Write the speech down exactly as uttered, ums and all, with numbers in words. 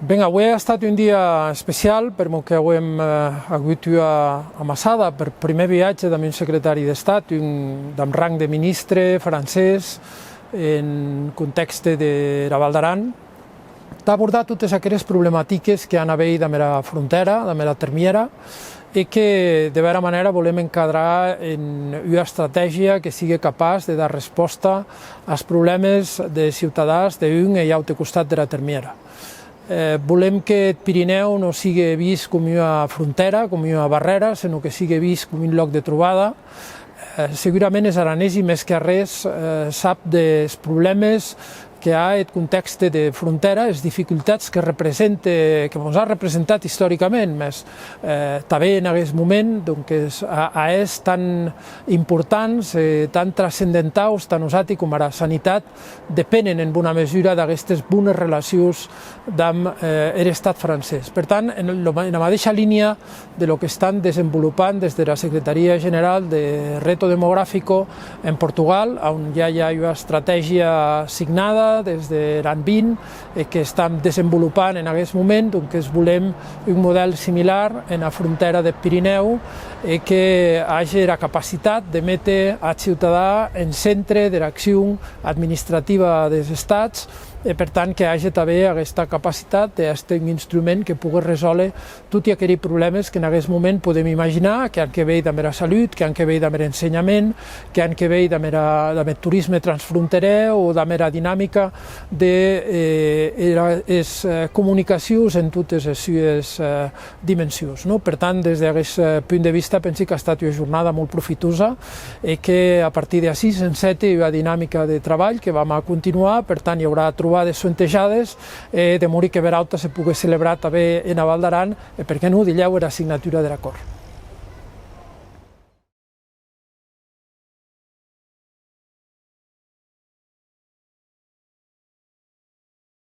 Ben, aué a estat un dia especial, per'mor que auem, eh, agut ua amassada per prumèr viatge damb un secretari d'Estat, un damb rang de ministre francés, en contèxte dera Val d'Aran, tà abordar totes aqueres problematiques que an a veir damb era frontèra, damb era Termièra, e que, de bèra manèra, volem encadrar en ua estratègia que sigue capaç de dar respòsta as problèmes de ciutadans de un e aute costat dera Termièra. Eh, volem que eth Pirinèu non sigue vist com ua frontèra, com ua barrèra, senon que sigue vist com un lòc de trobada. Eh, segurament es aranesi, mès que arrés, eh, sap des problèmes que a eth contèxte de frontèra, es dificultats que represente, que mos a representat istoricament, mès, eh, tanben en aguest moment, donques, a, a es tan importants e tan transcendentaus tà nosati coma era sanitat, depenen en bona mesura d'aguestes bones relacions damb, eh, er Estat francés. Per tant, en lo ma-, ena madeisha linha de lo qu'estam desenvolopant des dera Secretaria General de Reto Demográfico en Portugal, a on ja i a ua estratègia signada des der an vint e que estam desenvolopant en aguest moment, donques volem un modèl similar ena frontèra deth Pirinèu e que age era capacitat de méter ath ciutadà en centre dera accion administrativa des Estats e, per tant, que age tanben aguesta capacitat d'èster un instrument que pogue resòler toti aqueri problèmes qu'en aguest moment podem imaginar, que an que veir damb era salut, que an que veir damb er ensenhament, que an que veir damb era, damb eth torisme transfronterèr o damb era dinamica de, eh, era, es, eh, comunicacions en totes es sues, eh, dimensions, non? Per tant, des d'aguest, eh, punt de vista, pensi qu'a estat ua jornada molt profitosa e que, a partir d'ací, s'encète ua dinamica de trabalh que vam a continuar. Per tant, i aurà trobades suentejades e demori que bèra auta se pogue celebrar tanben ena Val d'Aran e, per qué non, dilhèu era signatura der acòrd.